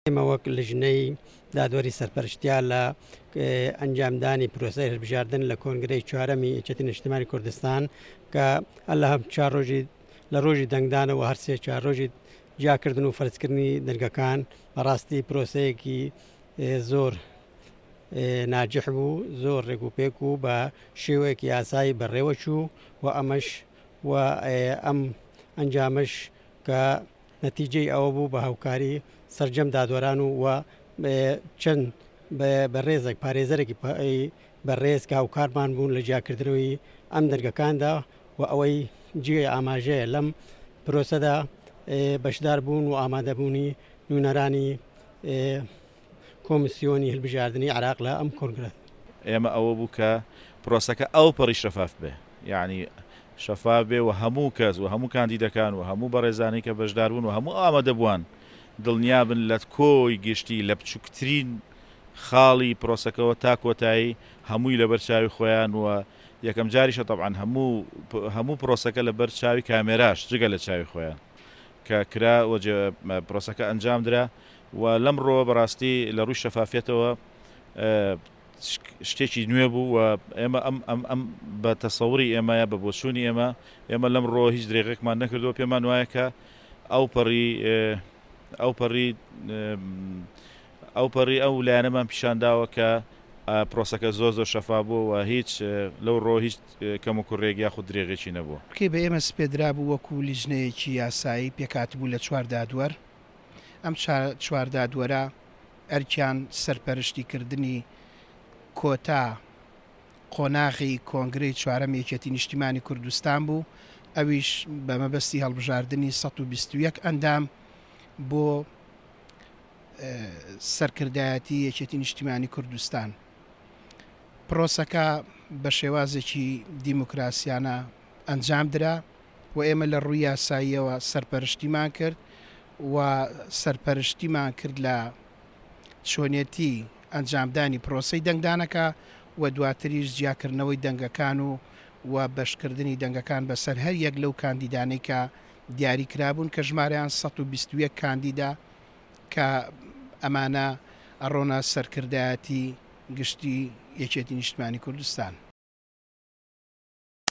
ئێمە وەک لیژنەی دادوەری سەرپەرشتیار لە ئەنجامدانی پرۆسەی هەلبژاردن لە کۆنگرەی چوارەمی یەکێتی نیشتمانی کوردستان کە لە هەم چوار ڕۆژی لە ڕۆژی دەنگدانەوە هەرسێ چوار ڕۆژی جیاکردن و فەرزکردنی دەنگەکان بەڕاستی پرۆسەیەکی زۆر ناجح بوو زۆر ڕێک و پێک و بە شێوەیەکی یاسایی بەڕێوە چوو و ئەمەش و ئەم ئەنجامەش کە نەتیجەی ئەوە بوو بە هاوکاری سەرجەم دادوەران و و چەند بەڕێزێک پارێزەرێکی بەڕێز کە هاوکارمان بوون لە جیاکردنەوەی ئەم دەنگەکاندا و ئەوەی جێی ئاماژەیە لەم پرۆسەدا بەشدار بوون و ئامادەبوونی نوێنەرانی کۆمسیۆنی هەلبژاردنی عێراق لە ئەم کۆنگرە. ئێمە ئەوە بوو کە پرۆسەکە ئەوپەڕی شەفاف بێ یانی شەفاف بێ و هەموو کەس و هەموو کاندیدەکان و هەموو بەڕێزانەی کە بەشدار بوون و هەموو ئامادەبووان دڵنیا بن لە کۆی گشتی لە بچووکترین خاڵی پرۆسەکەوە تا کۆتایی هەمووی لەبەر چاوی خۆیان و یەکەم جاریشە تەبعەن هەموو هەموو پرۆسەکە لەبەر چاوی کامێراش جگە لە چاوی خۆیان کە کرا و پرۆسەکە ئەنجام درا و لەم ڕووەوە بەڕاستی لە ڕووی شەفافیەتەوە شتێکی نوێ بوو و ئێمە ئەم ئەم ئەم بە تەسەوری ئێمەیە بە بۆچوونی ئێمە ئێمە لەم ڕۆ هیچ درێغێکمان نەکردەوە پێمان وایە کە ئەو پەڕی ئەو پەڕی ئەو پەڕی ئەو لایەنەمان پیشانداوە کە پرۆسەکە زۆر زۆر شەفا بوو و هیچ لەو ڕۆ هیچ کەم و کوڕێک یاخود درێغێکی نەبووە. کەی بە ئێمە سپێدرابوو وەکو لیژنەیەکی یاسایی پێکهاتبوو لە چوار دادوەر، ئەم چوار دادوەرە ئەرکیان سەرپەرشتیکردنی کۆتا قۆناغی کۆنگرەی چوارەم یەکێتی نیشتیمانی کوردستان بوو، ئەویش بە مەبەستی هەڵبژاردنی 121 ئەندام بۆ سەرکردایەتی یەکێتی نیشتیمانی کوردستان. پرۆسەکە بە شێوازێکی دیموکراسیانە ئەنجام درا و ئێمە لە ڕووی یاساییەوە سەرپەرشتیمان کرد و سەرپەرشتیمان کرد لە چۆنیەتی ئەنجامدانی پرۆسەی دەنگدانەکە و دواتریش جیاکردنەوەی دەنگەکان و و بەشکردنی دەنگەکان بەسەر هەر یەک لەو کاندیدانەی کە دیاری کرابوون کە ژمارەیان 121 کاندیدە کە ئەمانە ئەڕۆنە سەرکردایەتی گشتی یەکێتی نیشتمانی کوردستان.